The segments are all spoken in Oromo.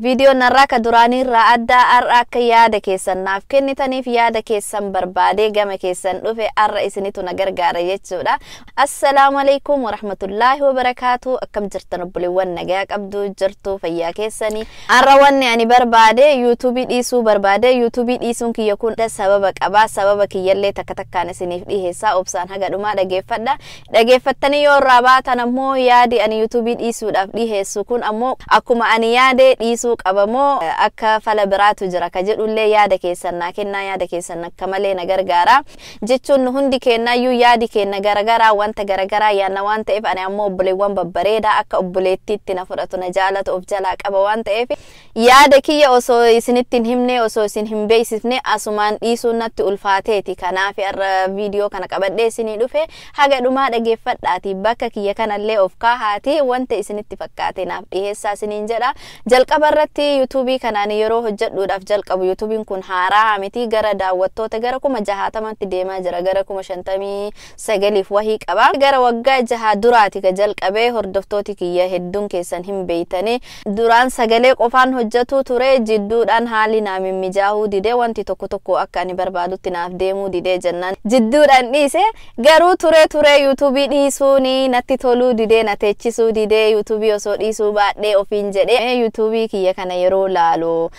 Viidiyoon narraa ka duraanii irraa addaa. Har'a akka yaada keessan naaf kennitaniif yaada keessan barbaadee gama keessan dhufe. Har'a isinitu na gargaara jechuudha. Assalaamu alaikum warahmatullaahi wabarakaatu. Akkam jirtan obboleewwan? Nagaa qabdu? Jirtu fayyaa keessanii? Har'a wanni ani barbaade yuutuubii dhiisuu barbaade. Yuutuubii dhiisuun kiyya kun sababa qaba. Sababa kiyyallee takka takkaan isiniif dhiheessaa. Obsaan haga dhumaa dhageeffadha. Dhageeffattanii yoo irraa baatan ammoo, yaadi ani yuutuubii dhiisuudhaaf dhiheessu kun ammoo akkuma ani yaade dhiisuu qabamoo akka fala biraatu jira ka jedhullee yaada keessan naa kennaa. Yaada keessan akka malee na gargaara. Jechuun nu hundi kennaayyuu yaadi kenna garagaraa, wanta garagaraa yaadna waan ta'eef, ani ammoo obboleewwan babbareedaa akka obboleettiitti na fudhatu, na jaalatu of jalaa qaba waan ta'eef, yaada kiyya osoo isinitti hin himne, osoo isin hin beeksifne asumaan dhiisuun natti ulfaateeti. Kanaaf har'a viidiyoo kana qabadhee isinii dhufe. Haga dhumaa dhageeffadhaati, bakka kiyya kanallee of kaahaati, wanta isinitti fakkaate naaf dhiheessaa isiniin jedha. Jalqaba irratti yuutuubii kanaan yeroo hojjedhuudhaaf jalqabu, yuutuubiin kun haaraa miti. Gara daawwattoota gara 60,000tti deemaa jira, gara 59,000f wahii qaba. Gara waggaa 6 duraati ka jalqabee. Hordoftooti kiyya hedduun keessan hin beeytanii. Duraan sagalee qofaan hojjetu ture. Jidduudhaan haalli naa mimmijaahuu didee, wanti tokko tokko akka ani barbaadutti naaf deemuu didee jennaan jidduudhaan dhiise. Garuu ture ture yuutuubii dhiisuun natti toluu didee, na teechisuu didee. Yuutuubii osoo dhiisuu baadhee ofiin jedhee, yuutuubii kiyya kana yeroo laalu,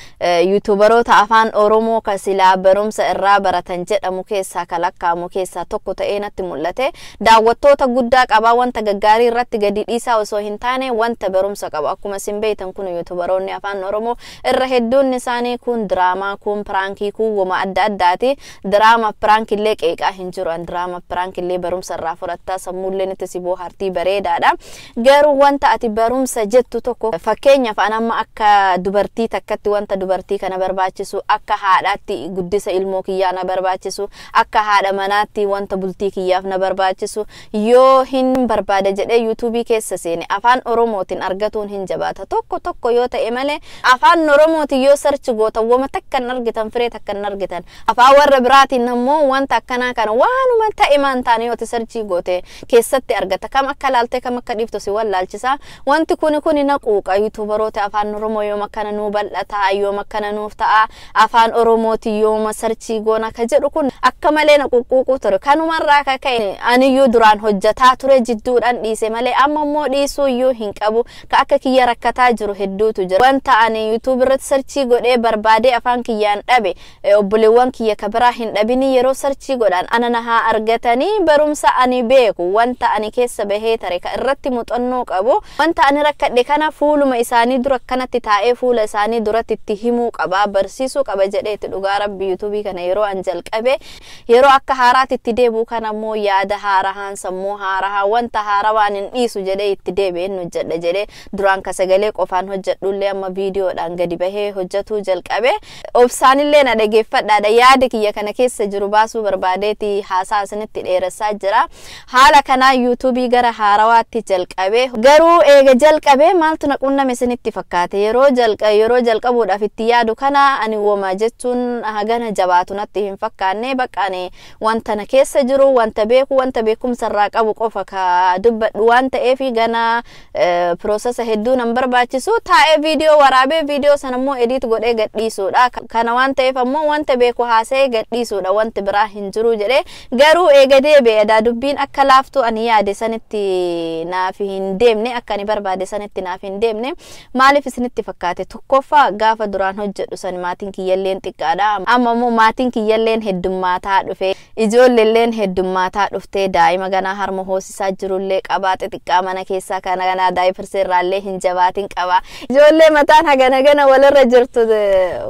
yuutuubaroota afaan Oromoo ka silaa barumsa irraa baratan jedhamu keessaa ka lakkaa'amu keessaa tokko ta'ee natti mul'ate. Daawwattoota guddaa qabaa. Wanta gaggaarii irratti gadi dhiisaa osoo hin taane, wanta barumsa qabu. Akkuma isin beektan kun, yuutuubaroonni afaan Oromoo irra hedduun isaanii kun diraamaa, kun piraankii, kun wama adda addaati. Diraamaa piraankillee qeeqaa hin jiru. Diraamaa piraankillee barumsa irraa fudhattaa, sammuullee itti si bohaartii, bareedaadha. Garuu wanta ati barumsa jettu tokko, fakkeenyaaf an amma akka dubartii takkatti wanta dubartii kana barbaachisu, akka haadhaatti guddisa ilmoo kiyyaa na barbaachisu, akka haadha manaatti wanta bultii kiyyaaf na barbaachisu yoo hin barbaada jedhee yuutuubii keessa seene, afaan Oromootiin argatuun hin jabaata. Tokko tokko yoo ta'e malee, afaan Oromootiin yoo search goota wama takka hin argitan, firee takka hin argitan. Afaan warra biraatiin ammoo wanta akkanaa kana waanuma ta'e maan taane yoo search goote keessatti argata. Kam akka laaltee kam akka dhiiftu si wallaalchisa. Wanti kuni kuni na quuqa. Yuutuubaroota afaan Oromoo yoom akkana nuu bal'ata, yoom akkana nuuf ta'a, afaan Oromooti yooma search goona ka jedhu kun akka malee na quqquuquu ture. Kanumarraa ka ka'e aniyyuu duraan hojjataa ture, jidduudhaan dhiise malee amma immoo dhiisuu iyyuu hin qabu. Ka akka kiyya rakkataa jiru hedduutu jira. Wanta ani yuutuub irratti search godhee barbaadee afaan kiyyaan dhabe, obboleewwan kiyya ka biraa hin dhabini yeroo search godhan ana na haa argatanii. Barumsa ani beeku, wanta ani keessa bahee tare, ka irratti muuxannoo qabu, wanta ani rakkadhe kana fuuluma isaanii dura akkanatti taa'ee fuula isaanii duratti itti himuu qaba, barsiisuu qaba jedheeti. Dhugaa rabbi, yuutuubii kana yeroo an jalqabe, yeroo akka haaraatti itti deebi'u kana ammoo yaada haarahaan, sammuu haarahaa, wanta haaraa waan hin dhiisu jedhee itti deebi'een hojjedha jedhee. Duraan ka sagalee qofaan hojjedhullee amma viidiyoodhaan gadi bahee hojjetuu jalqabe. Obsaanillee na dhageeffadhaadha. Yaada kiyya kana keessa jiru baasuu barbaadeeti haasaa isinitti dheeressaa jira. Haala kanaa yuutuubii gara haarawaatti jalqabe. Garuu eega jalqabe maaltu na qunname isinitti fakkaate? Yeroo jalqabuudhaaf itti yaadu kana ani woma jechuun hagana jabaatu natti hin fakkaanne. Bakka ani wanta na keessa jiru, wanta beeku, wanta beekumsa irraa qabu qofa ka dubbadhu waan ta'eef, gana process hedduu nan barbaachisu. Taa'ee viidiyoo waraabee, viidiyoo sana immoo edit godhee gadhiisuudha. Kana waan ta'eef ammoo wanta beeku haasa'ee gadhiisuudha, wanti biraa hin jiru jedhee. Garuu eega deebi'e edaa dubbiin akka laaftuu ani yaade sanitti naaf hin deemne, akka ani barbaade sanitti naaf hin deemne. Maaliif isinitti fakkaate? Tokkoffaa, gaafa duraan hojjedhu san maatiin kiyyalleen xiqqaadha. Amma immoo maatiin kiyyalleen heddummaataa dhufe, ijoolleelleen heddummaataa dhuftee, daa'ima ganaa harma hoosisaa jirullee qabaa, xixiqqaa mana keessaa kana ganaa diapersee irraallee hin jabaatin qaba, ijoollee mataan hagana gana walirra jirtu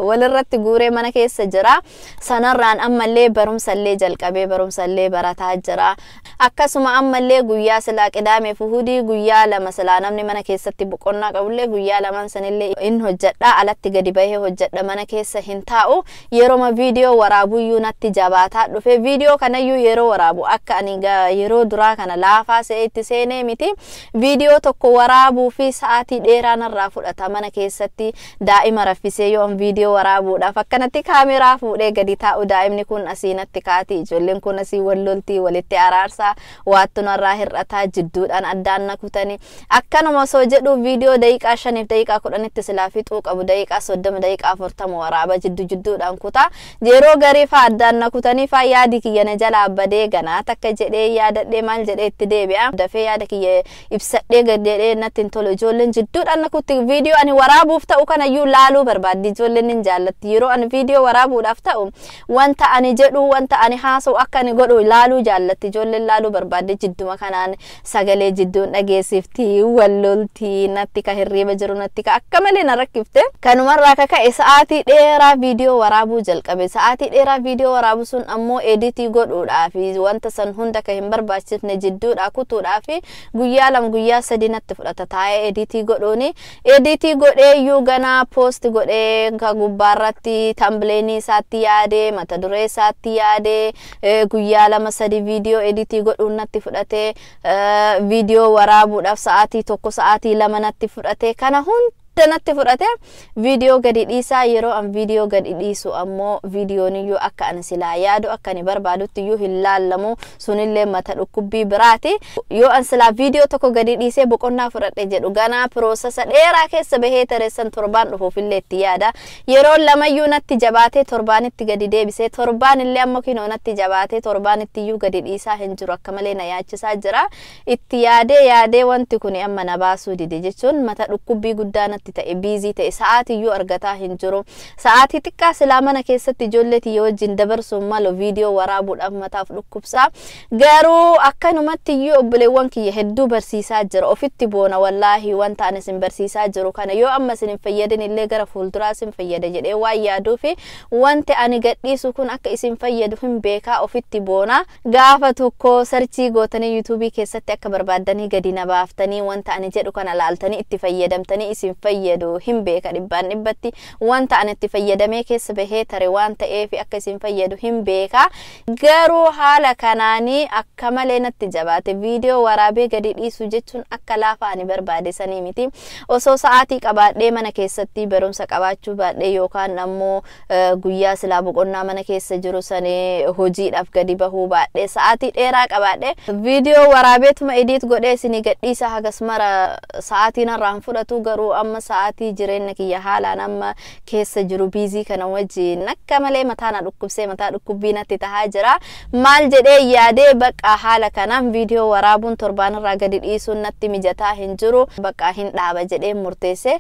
walirratti guuree mana keessa jira. Sanarraan ammallee barumsallee jalqabee, barumsallee barataa jira. Akkasuma ammallee guyyaa silaa Qidaamee fi Hudii, guyyaa 2 silaa namni mana keessatti boqonnaa qabullee, guyyaa lamaan sanillee in hojjedha. Alatti gadi bahee hojjedha, mana keessa hin taa'u. Yeroo viidiyoo waraabuyyuu natti jabaataa dhufe. Viidiyoo kanayyuu yeroo waraabu akka ani yeroo duraa kana laafaa se'e itti seenee miti. Viidiyoo tokko waraabuu fi sa'aatii dheeraa narraa fudhata. Mana keessatti daa'ima raffisee yoo viidiyoo waraabuudhaaf akkanatti kaameraa fuudhee gadi taa'u, daa'imni kun asii natti kaati, ijoolleen kun asii wal loltii, walitti araarsaa, waattu narraa hir'ataa, jidduudhaan addaan na kutanii, akkanuma osoo jedhu viidiyoo daqiiqaa 5f daqiiqaa 10tti itti silaa fixuu qabu daqiiqaa 30, daqiiqaa 40 waraaba, jiddu jidduudhaan kutaa. Yeroo garii faa addaan na kutanii faa yaadi kiyya na jalaa badee, ganaa takka jedhee yaadadhee maal jedhee itti deebi'a. Dafee yaada kiyya ibsadhee gad jedhee natti hin tolu. Ijoolleen jidduudhaan na kutti. Viidiyoo ani waraabuuf ta'u kanayyuu laaluu barbaaddi. Ijoolleen hin jaallatti. Yeroo ani viidiyoo waraabuudhaaf ta'u wanta ani jedhu, wanta ani haasa'u, akka ani godhu laaluu jaallatti. Ijoolleen laaluu barbaadde. Jidduma kanaan sagalee jidduun dhageessifti, wallolti, natti ka hirriiba jiru natti ka akka malee na rakkifte. Kanumarraa ka ka'e sa'aatii dheeraa viidiyoo waraabuu jalqabe. Sa'aatii dheeraa viidiyoo waraabuu sun ammoo edit godhuudhaa fi wanta san hunda ka hin barbaachifne jidduudhaa kutuudhaa fi guyyaa 2, guyyaa 3 natti fudhata taa'ee edit godhuuni. Edit godhee iyyuu ganaa post godhee, ka gubbaarratti thumbnail isaatti yaadee, mata duree isaatti yaadee, guyyaa 2, 3 viidiyoo edit godhuun natti fudhate. Viidiyoo waraabuudhaaf sa'aatii 1, sa'aatii 2 natti fudhate. Kana hunda natti fudhate viidiyoo gadi dhiisaa. Yeroo an viidiyoo gadi dhiisu ammoo viidiyoon iyyuu akka ani silaa yaadu, akka ani barbaadutti iyyuu hin laallamu. Sunillee mata dhukkubbii biraati. Yoo an silaa viidiyoo tokko gadi dhiisee boqonnaa fudhadhe jedhu, ganaa process dheeraa keessa bahee tareessan torbaan dhufuufillee itti yaada. Yeroo lamayyuu natti jabaatee torbaanitti gadi deebisee, torbaan illee amma kinoo natti jabaatee torbaanitti iyyuu gadi dhiisaa hin jiru. Akka malee na yaachisaa jira. Itti yaadee yaadee wanti kun amma na baasuu dide jechuun mata dhukkubbii guddaa natti ta'e. Busy ta'e, sa'aatiyyuu argataa hin jiru. Sa'aatii xiqqaa silaa mana keessatti ijoollee tiyya wajjin dabarsuun malu viidiyoo waraabuudhaaf mataaf dhukkubsaa. Garuu akkanumatti iyyuu obboleewwan kiyya hedduu barsiisaa jira. Ofitti boona wallaahi. Wanta ani isin barsiisaa jiru kana yoo amma isin hin fayyadin illee gara fuulduraa isin fayyada jedhee waan yaaduufi, wanti ani gadhiisu kun akka isin fayyadu hin beekaa, ofitti boona. Gaafa tokko search gootanii yuutuubii keessatti akka barbaaddanii gadi na baaftanii, wanta ani jedhu kana laaltanii itti fayyadamtanii isin fayyadu hin beeka dhibbaan dhibbatti. Wanta ani itti fayyadamee keessa bahee tare waan ta'eef akka isin fayyadu hin beeka. Garuu haala kanaanii akka malee natti jabaate. Viidiyoo waraabee gadi dhiisu jechuun akka laafa ani barbaade sanii miti. Osoo sa'aatii qabaadhee, mana keessatti barumsa qabaachuu baadhee, yookaan ammoo guyyaa silaa boqonnaa mana keessa jiru sanii hojiidhaaf gadi bahuu baadhee, sa'aatii dheeraa qabaadhee, viidiyoo waraabeetuma edit godhee isinii gadhiisa. Hagas mara sa'aatii narraa hin fudhatu. Garuu amma sa'aatii jireenya kiyya haalaan amma keessa jiru busy kana wajjin akka malee mataa na dhukkubsee, mataa dhukkubbii natti tahaa jira. Maal jedhee yaadee, baqa haala kanaan viidiyoo waraabuun torbaanirraa gadi dhiisuun natti mijataa hin jiru, baqa hin dhaaba jedhee murteesse.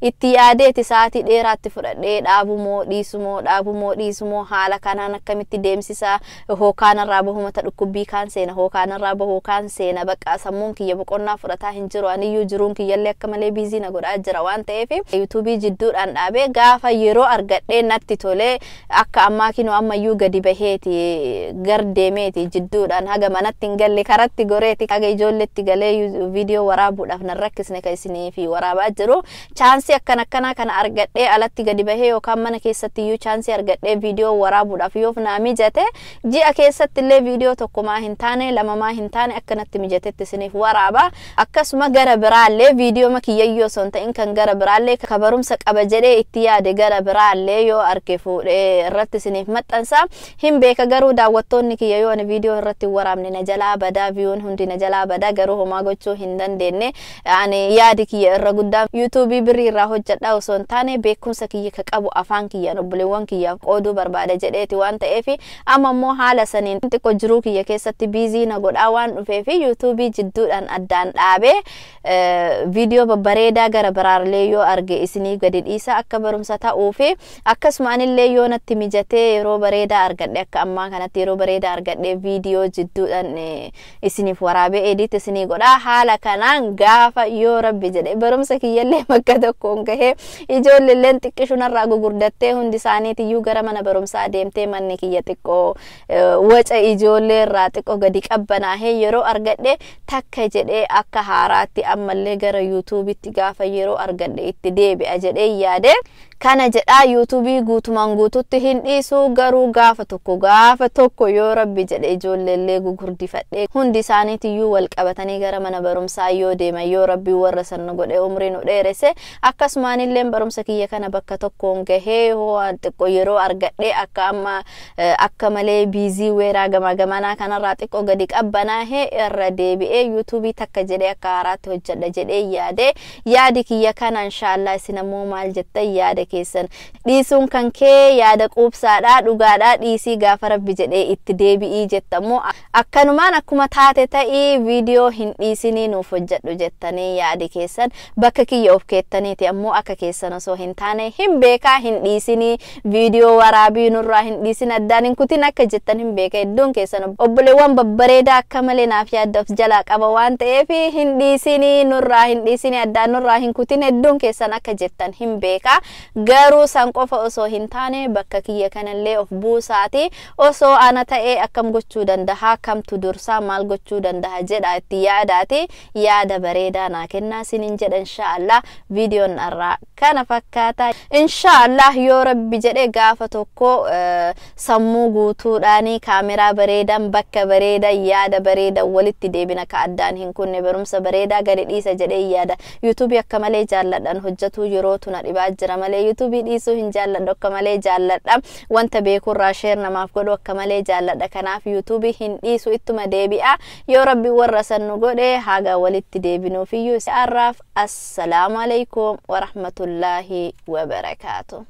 Itti yaadeeti sa'aatii dheeraatti fudhadhee dhaabumoo dhiisumoo, dhaabumoo dhiisumoo, haala kanaan akkamitti deemsisa? Hookaanarraa bahu mata dhukkubbii kaan seena, hookaanarraa bahu kaan seena. Baqa sammuun kiyya boqonnaa fudhataa hin jiru. Aniyyuu jiruun kiyyallee akka malee busy na godhaa jira waan ta'eef yuutuubii jidduudhaan dhaabee, gaafa yeroo argadhee natti tolee, akka ammaa kinoo ammayyuu gadi baheeti gar deemeeti, jidduudhaan haga manatti hin galle karatti goreeti, haga ijoolletti galee viidiyoo waraabuudhaaf nan rakkisne ka isinii fi waraabaa jiru. Chance akkan akkanaa kana argadhee alatti gadi bahee yookaan mana keessatti iyyuu chance argadhee viidiyoo waraabuudhaaf yoo naa mijate, ji'a keessatti illee viidiyoo tokkomaa hin taane, lamamaa hin taane, akkanatti mijatetti isiniif waraaba. Akkasuma gara biraallee viidiyoo kiyyayyoo osoo hin ta'in kan gara biraallee ka barumsa qaba jedhee itti yaade gara biraallee yoo arge fuudhee irratti isiniif maxxansa. Hin beeka garuu daawwattoonni kiyya yoo ani viidiyoo irratti hin waraabne na jalaa badaa, viewn hundi na jalaa badaa. Garuu homaa gochuu hin dandeenye. Ani yaadi kiyya irra guddaan yuutuubii birrii irraa hojjedha osoo hin taane, beekumsa kiyya ka qabu afaan kiyyaan obboleewwan kiyyaaf qooduu barbaada jedheeti waan ta'eef, amma immoo haala saniin xiqqoo jiruu kiyya keessatti busy na godhaa waan dhufeef yuutuubii jidduudhaan addaan dhaabee, viidiyoo babbareedaa gara biraallee yoo arge isinii gadi dhiisa akka barumsa ta'uu fi akkasuma anillee yoo natti mijatee yeroo bareedaa argadhe, akka ammaa kanatti yeroo bareedaa argadhe, viidiyoo jidduudhaan isiniif waraabee edit isinii godhaa. Haala kanaan gaafa yoo Rabbi jedhe barumsa kiyyallee bakka tokkoon gahee, ijoolleelleen xiqqishunarraa gugurdattee hundi isaaniitiyyuu gara mana barumsaa deemtee, manni kiyya xiqqoo waca ijoollee irraa xiqqoo gadi qabbanaahee, yeroo argadhe takka jedhee akka haaraatti ammallee gara yuutuubitti gaafa yeroo argadhe itti deebi'a jedhee yaade. Kana jedhaa, yuutuubii guutumaan guututti hin dhiisu, garuu gaafa tokko yoo Rabbi jedhe ijoolleellee gugurdifadhee hundi isaaniitiyyuu wal qabatanii gara mana barumsaa yoo deeman, yoo Rabbi warra san godhe, umrii nu dheeresse, akkasumaanillee barumsa kiyya kana bakka tokkoon gahee hoo xiqqoo yeroo argadhee, akka amma akka malee busy weeraa gamaa gamanaa kanarraa xiqqoo gadi qabbanaahee, irra deebi'ee yuutuubii takka jedhee akka haaraatti hojjedha jedhee yaade. Yaadi kiyya kana, inshaallah. Isin ammoo maal jettan yaada keessan? Dhiisuun kan kee yaada quubsaadha, dhugaadha, dhiisii gaafa Rabbi jedhee itti deebi'ii jettammoo, akkanumaan akkuma taate ta'ii viidiyoo hin dhiisinii nuuf hojjedhu jettanii yaadi keessan bakka kiyya of keettaniiti. Ammoo akka keessan osoo hin taane hin beekaa, hin dhiisinii, viidiyoo waraabii nurraa hin dhiisin, addaan hin kutin akka jettan hin beeka. Iddoon keessan obboleewwan babbareedaa akka malee naaf yaadda of jalaa qaba waan ta'eef, hin dhiisinii nurraa, hin dhiisinii, addaan nurraa hin kutin hedduun keessan akka jettan hin beeka. Garuu san qofa osoo hin taane bakka kiyya kanallee of buusaati, osoo ana ta'ee akkam gochuu danda'a, kamtu dursaa, maal gochuu danda'a jedha itti yaadaati, yaada bareedaa naa kennaa sinin jedha. Inshaallah viidiyoon irraa kana fakkaata. Inshaallah yoo Rabbi jedhe gaafa tokko sammuu guutuudhaanii, kaameraa bareedan, bakka bareedan, yaada bareedan walitti deebina, ka addaan hin kunne barumsa bareedaa gadi dhiisa jedhee yaada. Yuutuubii akka malee jaalladhan, hojjetuu yeroo tuna dhibaa jira malee yuutuubii dhiisuu hin jaalladhu, akka malee jaalladha. Wanta beekurraa share namaaf godhu akka malee jaalladha. Kanaaf yuutuubii hin dhiisu, ittuma deebi'a yoo Rabbi warra san nu godhe. Haga walitti deebinuufiyyuu har'aaf assalaamu alaikum warahmatullaahi wabarakaatu.